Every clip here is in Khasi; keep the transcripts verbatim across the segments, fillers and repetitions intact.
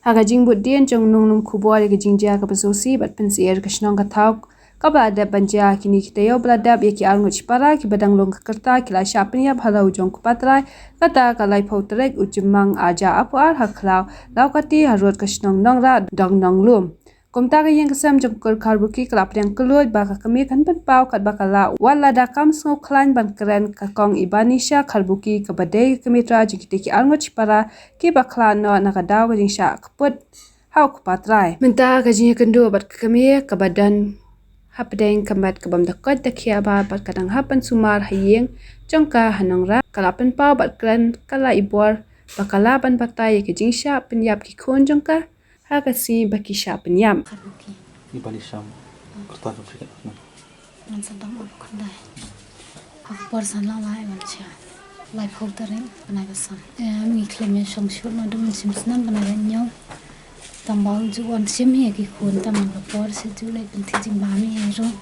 Ha ka jingbud dien jong u nonglum khubor ïa ka jingjia kaba sngewsih bad pynsyier ka shnong ka thaw kaba la dep ban jia, kine ki taïew ba la dep ïa ki arngut shipara kiba dang long ka rta ki la shah pynïap ha la u jong u kpa trai, kata ka laiphew tarik u Jymmang arhajar arphew ar ha Khlaw Lawkati harud ka shnong Nongrah, dong Nonglum. Kumta ka ïing ka sem jong u Kharbuki ka la pdiang kylluid ba ka kmie kan pynpaw katba ka lah, wat lada kam sngewkhlaiñ ban kren ka kong Ibanisha Kharbuki kaba dei ka kmie trai jong kitei ki arngut shipara kiba khlad noh na ka daw ka jingshah kput ha u kpa trai. Mynta ka jingïakynduh bad ka kmie kaba don hapdeng ka met ka bym da koit da khiah bha bad ka dang hap ban sumar ha ïing jong ka ha Nongrah, ka la pynpaw bad kren ka la i bor ba ka lah ban batai ïa ka jingshah pynïap ki khun jong ka ha ka sngi ba ki shah pynïap. Kharbuki. Ibanisha. Kyrta jong phi. Ngan sa dang ap khyndai. Ha ka por san la lai ban shah. Laiphew tarik bnai ba san. Em, ngi khlem ïa shong shuh naduh mynshem snem bnai ba hynñiew. Tang ba u ju wan shim hi ïa ki khun, tang man ka por shu ju leit pynthik jingbam hi ruh.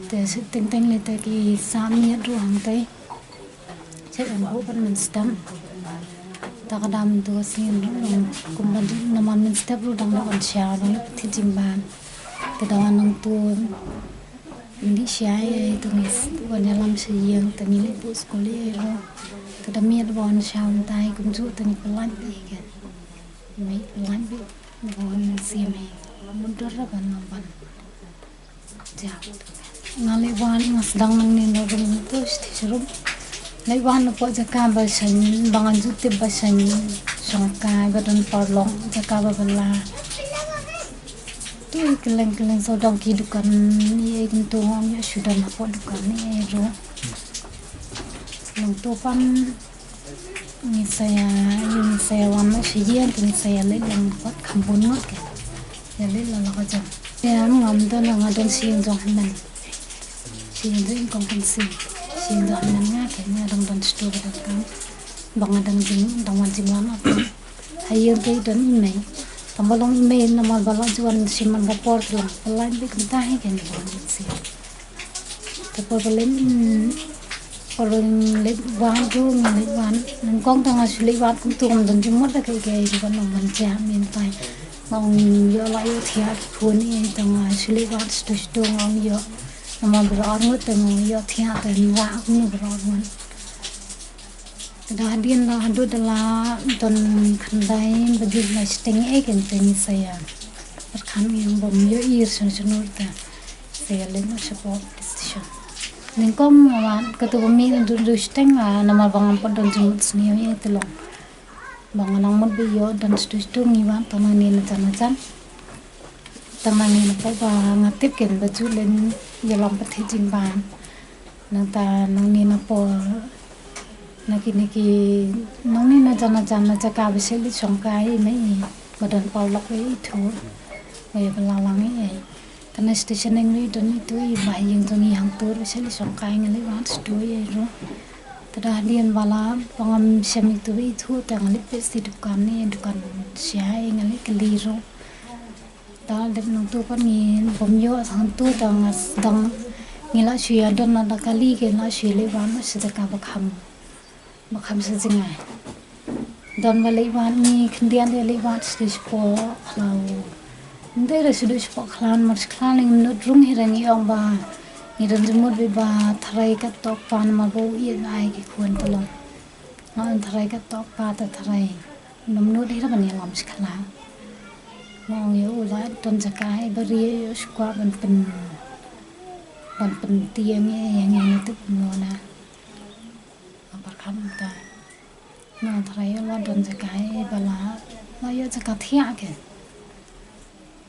Te shu teng teng lei te ki sah miet ruh hangtei. Check and go kan mynstep. Ta ka dam tu ka sien ruh, kum ban namar mynstep ruh dang dang ban shah, dang leit pynthik jingbam. Te dang wan nangtu, ngi dih shai, te ngi s-, wan ïalam sha ïing, te ngi leit buh skul ïa ruh. Te da miet ba wan shah, mynta hi kumjuh te ngi pynlait beit hi. Ngi pynlait beit, ba wan mynsiem hi. Mudor ban nang ban. Nga leit wan, nga sdang nangne na room, to shi, shi room. Leit wan napoh jaka ba shane, ba ngan ju tip ba shane shongkai, ba don paralok, jaka ba bylla. To kylleng kylleng sawdong ki dukan, ïa kumto ngam ïoh shu don hapoh dukan ïa ruh. Nangto pat ngi sa ïa, ngi sa ïa wan noh sha ïing, ngi sa ïa leit lang pat kham bun ngut ke. Ïa leit la la ka jong. Ïa ngam don, nga don sha ïing jong hynmen. Sha ïing jong i kong Pynsi. Sha ïing jong hynmen nga ke, nga dang don sha tu ba dang kam. Ba nga dang jing, dang wan jingwan ap. Ha ïing ke don i mei. Tang ba long i mei namar ba la ju wan shim man ka por, te long pynlait beit kumta hi ke, ngi wan sha ïing. Te por ba leit, mm, por ba leit wad ruh, ngi leit wad. Nyngkong te nga shu leit wad kumto, ngam don jingmut da kaei kaei ruh, ban ong ban jia mynta. Nga ong ïoh la ïoh thiah ki khun, eh, te nga shu leit wad shatu shatu, nga ong ïoh. Namar baroh arngut te nga ong ïoh thiah, te nga ong baroh arngut. Te da hadien la haduh da la don khyndai baje la shiteng, eh, kan te ngi sa ïa pyrkhat ngi ong bym ïohi shano shano te sa ïa leit noh shapoh police station. Nyngkong nga wan, kato ba mih naduh, duh shiteng, ah, namar ba ngam pat don jingmut sniew ïa te long. Ba nga nang mut ba ïoh don shatu shatu, ngi wan tang nangne na jan na jan. Tang nangne na por ba nga tip ken ba ju leit ïalam pynthik jingbam. Nangta nangne na por, na kine ki, nangne na jan na jan na jaka ba shu leit shongkai i mei i, ba don paralok i thuh. Ba ïa ba la lang i. Te na station ïa ngi don itu i, ba ïing jong ngi hangto ruh sha leit shongkai, nga leit wad shatu ïa ruh. Te da hadien ba la, ba ngam shem itu i thuh, te nga leit peit sha dukan, i dukan sha i, nga leit kylli ruh. Te dep nangtu pat ngi bym ïoh hangto, te nga sdang, ngi la shu ïa don na da kali, ke la shu ïa leit wad na sha jaka ba kham, ba kham sha jngai. Don ba leit wad ngi khyndiat ïa leit wad sha shapoh khlaw. Ym dei re sha shapoh khlaw, mar sha khlaw, ym nud rung hi re, ngi ong ba ngi don jingmut beit ba tharai katto pa namar ba u ïeit ba ai ki khun te long. Nga ong tharai katto pa te tharai. Ym nud hi re ban ïalam sha khlaw. Nga ong ïa u la don jaka hi ba ri ïa u shu kwah ban pyn, ban pyntieng ïa ngi, ïa ngi na tip kumno na. Nga pyrkhat mynta. Nga tharai ïa la don jaka hi ba la, la ïoh jaka thiah ke.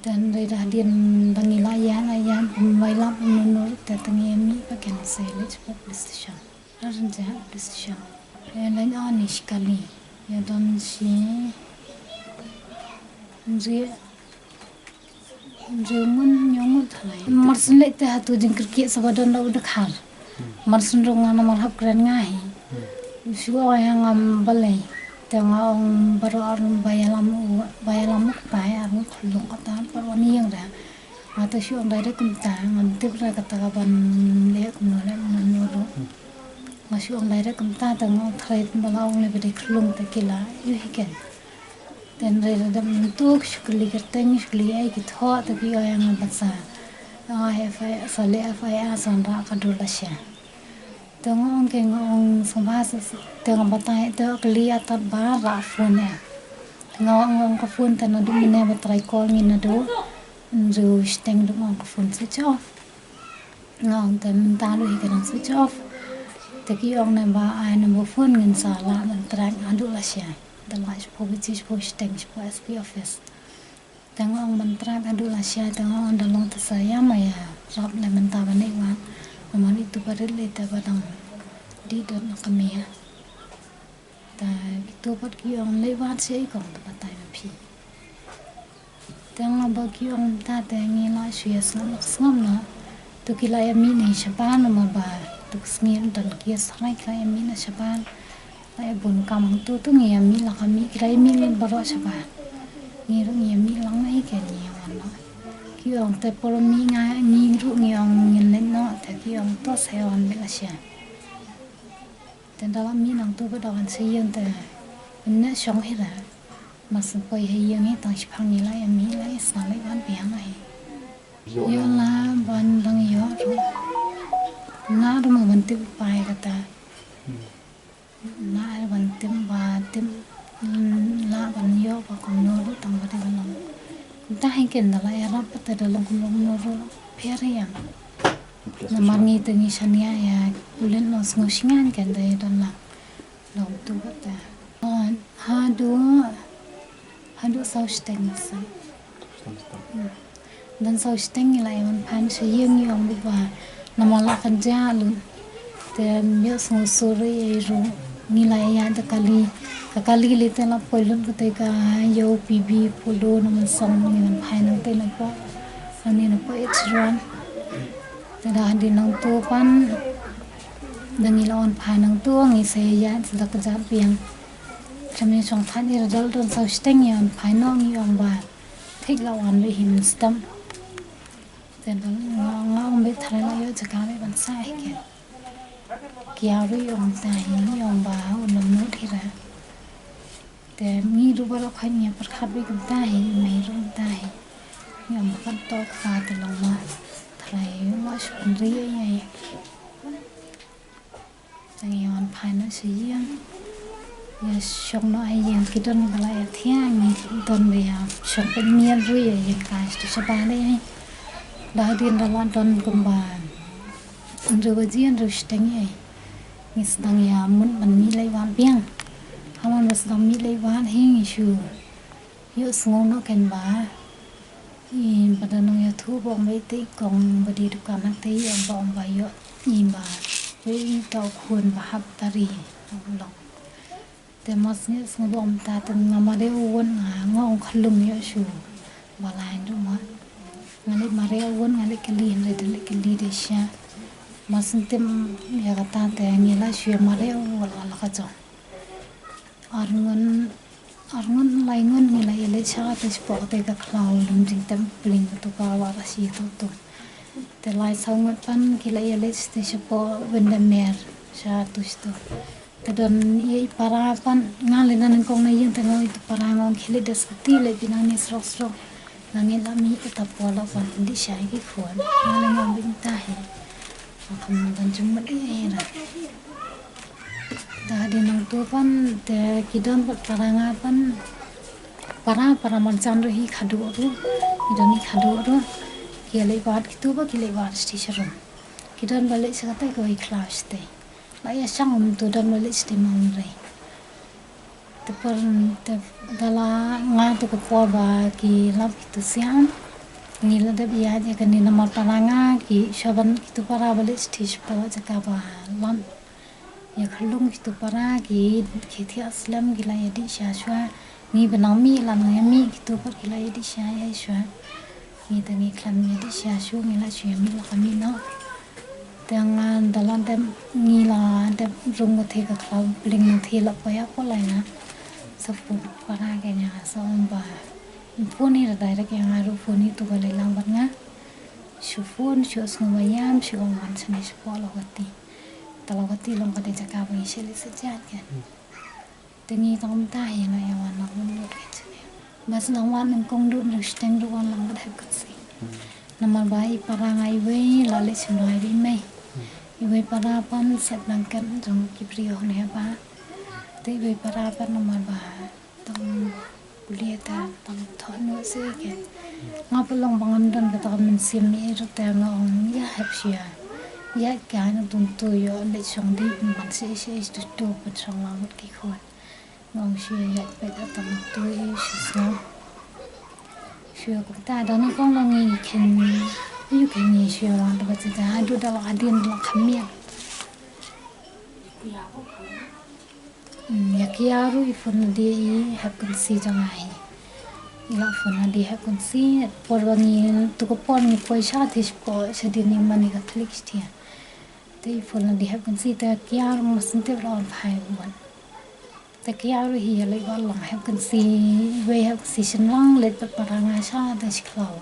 Te hynrei da hadien ba ngi la ïa, la ïa, bym wai lap mynno te tang ïa mih ba ken sa leit shapoh police station. Ra rynjah police station. Ïa leit ani shi kali. Ïa don shi hynriew Jong ngun, jong ngun thalai. Mar syn leit te hatu jingkyrkieh sa ba don da u dkhar. Mar syn rung nga namar hap kren nga hi. U shu ong ïa nga ngam balei. Te nga ong baroh ar ba ïalam u, ba ïalam u kpa ïa arngut khyllung kata, baroh wan ïing da. Nga te shu ong direct kumta, ngam tip re kata ka ban leh kumno leh kumno ruh. Nga shu ong direct kumta te nga ong thalai ba la ong leh ba dei khyllung te ki la ïohi ken. Te hynrei lada mynta ki shu kylli kyrteng, shu kylli ei ki thoh, te ki ong ïa nga ba sa, ah, F I R, sa leh F I R, sa wanrah ka dur lashai. Te nga ong ke, nga ong sngewbha sa, te nga batai, te kylli ïa tad ba rah phone ïa. Te nga ong, ong ka phone te naduh mynne ba try call ngi naduh hynriew shiteng, naduh nga ong ka phone switch off. Nga ong te mynta ruh hi ka dang switch off. Te ki ong ne ba ai number phone, ngin sa lah ban track haduh lashai. Da lah shiphew baje, shiphew shiteng, shiphew S P office. Te nga ong ban track haduh lashai, te nga ong da long te sa ïa ma ïarap lei mynta ban leit wad. Namar itu ba rit lei te ba dang dih don na ka mih. Te kitu pat ki ong leit wad sha i kong, te batai ma phi. Te nga ba ki ong mynta te ngi la shu ïa sngap, sngap noh. Tu ki la ïa mih na shabar namar ba tu ka sngi don ki ïa sngap, ki la ïa mih na shabar. La ïa bun kam tu, tu ngi ïa mih la ka mih, ki la ïa mih lut baroh shabar. Ngi ruh ngi ïa mih lang na hi, ke ngi ïa wan noh. Ki ong te por mih nga, ngi ruh ngi ong ngin leit noh, te ki ong to sa ïa wan beit lashai. Te da la mih nangtu ba da wan sha ïing te ym shong hi ra. Mar shu poi ha ïing hi tang shiphang ngi la ïa mih, la ïa sngap leit wan biang hi. Ïoh lah ban dang ïoh ruh. Lah ruh ma ban tip u pai kata. Lah ban tip ba tip, mm, lah ban ïoh ba kumno ruh tang ba dei ban long. Kumta hi ken da la ïarap te da long kumno kumno ruh pher ïa. Namar ngi te ngi shaniah ïa u lynti long sngewsih ngan ken da ïa don lang. Long tu ba ta. Haduh, haduh saw shiteng sa. Hmm. Don saw shiteng ngi la ïa wan phai sha ïing, ngi ong beit ba namar la kynjah lut. Te ym ïoh sngewsih ei ruh, ngi la ïa da kali. Ka kali lei te la poi lut kata ka ïew P B Polo na Mynsong, ngi wan phai nangta na pdeng, na pdeng H one. Te da hadien nangtu pat da ngi la wan phai nangtu, ngi sa ïaid sa da kjat biang. Te ym shong than ei ruh, don saw shiteng ngi wan phai noh, ngi ong ba thik la wan beit hi mynstep. Te nga ong beit tharai la ïoh jaka beit ban sah hi ken. Ki ïa ruh ong ta hi, ngi ong ba un ym nud hi ra. Te ngi ruh baroh khoit ngi ïa pyrkhat beit kumta hi, i mei ruh kumta hi. Ngi ong ba katto kata te long ma tharai ma shu pynri ei ei. Te ngi wan phai noh sha ïing. Ïa shong noh ha ïing, ki don ba la ïa thiah, ngi don ba ïa shong pynmiat ruh ïa ïing kai sha shabar ei ei. Da hadien da la don kumba hynriew baje, hynriew shiteng ei. Ngi sdang ïa mut ban mih leit wad biang. Haba ngi sdang mih leit wad hi ngi shu ïohsngew noh ken ba i ba da nongïathuh ba ong ba i te i kong ba die dukan, nangta i ong ba, ong ba ïoh i ba ïoh i ta u khun ba hap tari. Ong long. Te mar shu ïohsngew ba ong ta te nga mareh u won, nga, nga ong khlung ïoh shuh. Ba la ïa ndu ma nga leit mareh u won, nga leit kylli, hynrei da leit kylli da sha. Mar shu tip ïa kata te ngi la shu ïa mareh u won la ka jong. Ar ngun, ar ngun, lai ngun ngi la ïa leit sha te shapoh te ka khlaw lum jingtep pling katu ka Wah Rashi tu tu. Te lai saw ngut pat ki la ïa leit te shapoh Windermere sha tu tu. Te don ïa i para pat, nga leit na nyngkong na ïing te nga ong ïa i para, nga ong khie leit da scooty, leit pynang ne srok srok. Nga ngeit la mih kata por la wan pyndih sha ïa ki khun. Nga leit nga ong beit mynta hi. Nga khlem don jingmut ei ei ra. Da hadien nangtu pat te ki don pat para nga pat, para, para marjan ruh hi khadduh ruh. Ki don hi khadduh ruh. Ki leit wad kitu ba ki leit wad shatei sharum. Ki don ba leit sha katei kawei khlaw shatei. La ïa shang um tu don ba leit shatei Mawlynrei. Te por te da la nga tu ka por ba ki lap kitu sian. Ngi la dep ïaid ïa kane namar para nga ki shu ban kitu para ba leit shatei shapoh jaka ba lam. Ïa khlung kitu para ki, ki thiah slem ki la ïa dih sha shuwa. Ngi ba nang mih la nang ïa mih kitu pat ki la ïa dih sha ïa shuwa. Ngi te ngi khlem ïa dih sha shuwa, ngi la shu ïa mih la ka mih noh. Te nga da la dep, ngi la dep rung ka the ka khlaw pling na the la poi ïa poi lai na. Sa phone para ka ïa nga sa ong ba phone hi ra direct ïa nga ruh, phone hi tu ka leit lang bad nga. Shu phone, shu sngew ba ïam, shu ong wan shane shapoh Lawkati. Te Lawkati long ka dei jaka ba ngi shait leit sha jait ka. Te ngi tang mynta hi la ïa wan na un lut ka jane. Bas nang wan nang kong dut nang shteng dut wan lang bad hep kut si. Namar ba i para nga iwei la leh shnong iwei mei. Iwei para pan sep nang ken jong ki briew ne ba. Te iwei para pan namar ba tang kulia ta tang thon no se ke. Nga pa long ba ngam don ba ta ka mynsiem i ru ta nga ong ïa hep shia. Ïa ka na tum tu ïoh leh shong di man se se tu tu pun shong lang ki khon. Ngong shi ïa pet a tang tu i shi sngap. Shi kum ta da na kong long i khen yu khen i shi wa da ba ti da du da la adin la khamia. Ïa ki aru i phone di i hep kun si jong ai. I la phone di hep kun si por ba ngi tu ko por ngi poi sha ti spo sha di ni mani ka klik stia. Te i phone di hep kun si te ki aru mas ntip ra on phai buan. Te ki aru hi ïa lei ba long hep kan si wei hep kan si shin lang lei pa para nga sha te shi khlaw.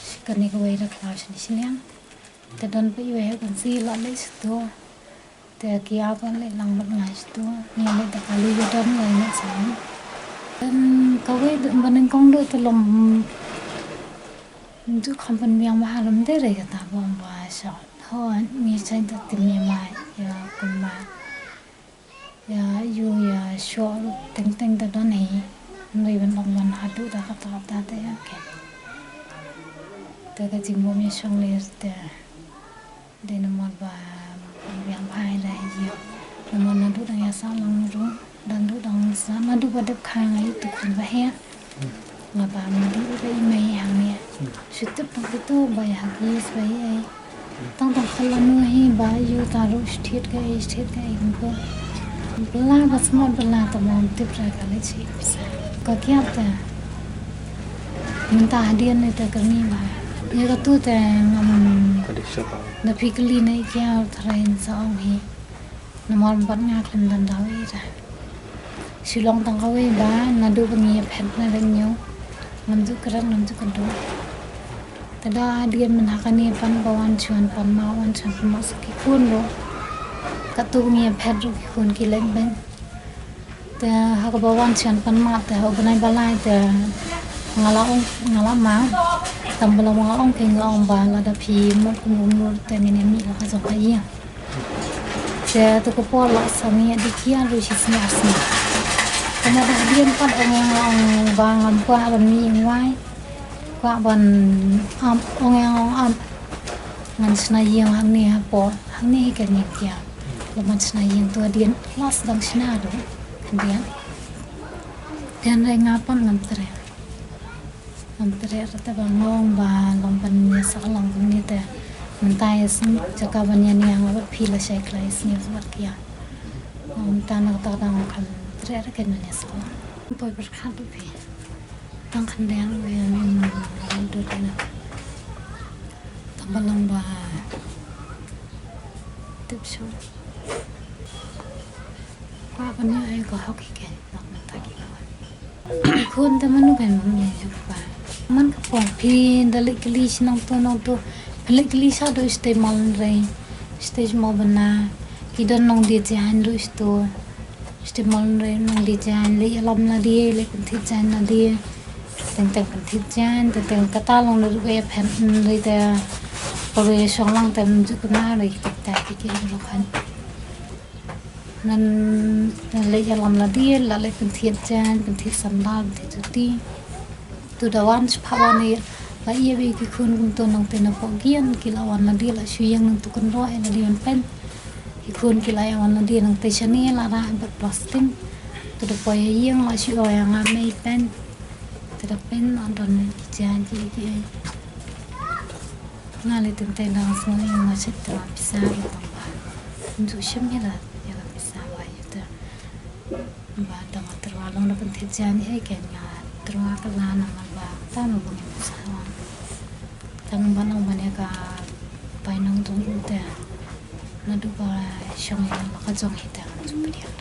Shi kane ka wei da khlaw shin shi liang. Te don pa i wei hep kan si la lei shi tu. Te ki aru lei lang bat nga shi tu. Ngi lei da kali ïa don lei ne sa. Te ka wei da ba ning kong do te long. Ndu kham pan biang ma halam de re kata ba ba sha. Ho ngi sai da tim ïa ma ïa kum ma. Ïa yu ïa shuh teng teng da don hi. Nri ban ong ban haduh da kata kata te ïa ke. Te ka jingbam ïa shong lir te. De namar ba biang bha ïa la ïa. Namar naduh dang ïa sah lang ruh. Dang duh dang sah naduh ba dep kha ngai tu khun ba he. Nga ba ma dei ba i mei hangne. Shu tip tang kito ba i hagi sba i ei. Tang tang kala nu hi ba yu ta ru shthiet ka ei shthiet ka ei ko. Bla ba smat bla ta mon tip ra ka le chi pisa. Ka kiap ta. Mynta hadien ne ta ka mi ba. Ïa ka tu ta ngam. Ka dik sha ta. Na phi kali ne kiap ta ra in sa ong hi. Namar bad nga khlem dang daw ïa ta. Shilong tang kawei ba naduh ba ngi ïa phet na dang ñiew. Ngam ju kren ngam ju kynduh. Te da hadien mynta kane pan ba wan shuan pan ma wan shuan pan ma sa ki khun ruh. Katto ba ngi ïa phet ruh ki khun ki leit beiñ. Te ha kaba wan shuan pan ma te ha u bnai ba lai te nga la ong nga la ma. Tang ba la nga ong ke nga ong ba lada phi mut kum kum ruh te ngin ïa mih la ka jong ka ïing. Te tu ko por la sa ngi di kiar ru shi sniar sniar. Kama da hadien pat ong ong ong ba ngam kwah ban mi ing wai. Kwah ban am ong ong ong am. Ngan shna ïing hangne ha por hangne hi kan ïing kiar. La ban shna ïing tu hadien la sdang shna ru. Hadien. Te hynrei nga pat ngam treh. Ngam treh rta ba ngong ba long ban ïa sah long kumne te. Mynta ïa sngewbha jaka ban ïa niang bad phi la shai klai sngewbha bad kia. Mynta na kata dang kham treh rta kan ban ïa sah long. Poi pyrkhat phi. Tang khyndai ruh ïa min dot na. Tang ba long ba tip shuh. Kwah ban ïoh ïa ka hok hi ken. Khun te mano ben mam ïa ïa pa. Man ka por phi da leit kylli shi nangto nangto. Phi leit kylli sha do shtei mal rei. Shtei mal bana. Ki don nong die jaiñ do sto. Shtei mal rei nong die jaiñ leit ïalam lade leit pynthit jaiñ lade. Teng teng pynthit jaiñ teng teng kata long lade ruh ïa phen rei te. Por ïa shong lang te mynjukna rei kita ki ki ruh khan. Nan leit ïalam lade la leit pynthit jaiñ pynthit sandal pynthit juti. Tu da wan shipha wan ïa la ïa ba ki khun kumto nangte na pok gian ki la wan lade la shu ïeng nangtu kynroh ïa lade wan pen. Ki khun ki la ïa wan lade nangte shane la rah bad plastik. Tu da poi ïa ïeng la shu ïa nga mei pen. Tu da pen la don ki jaiñ ki ki. Nga lei teng teng dang sngew ïa nga shet tang pisa ruh tang ba. Nju shim ïa la ïa la pisa ba ïa ta. Ba dang tyrwa long da pynthit jaiñ ïa ka nga tyrwa ka la namar ba ta no bang ïa pisa wan. Tang ba nang ban ïa ka pai nang jong u te. Naduh ba shong ïa la ka jong hi te ngan ju pdiang.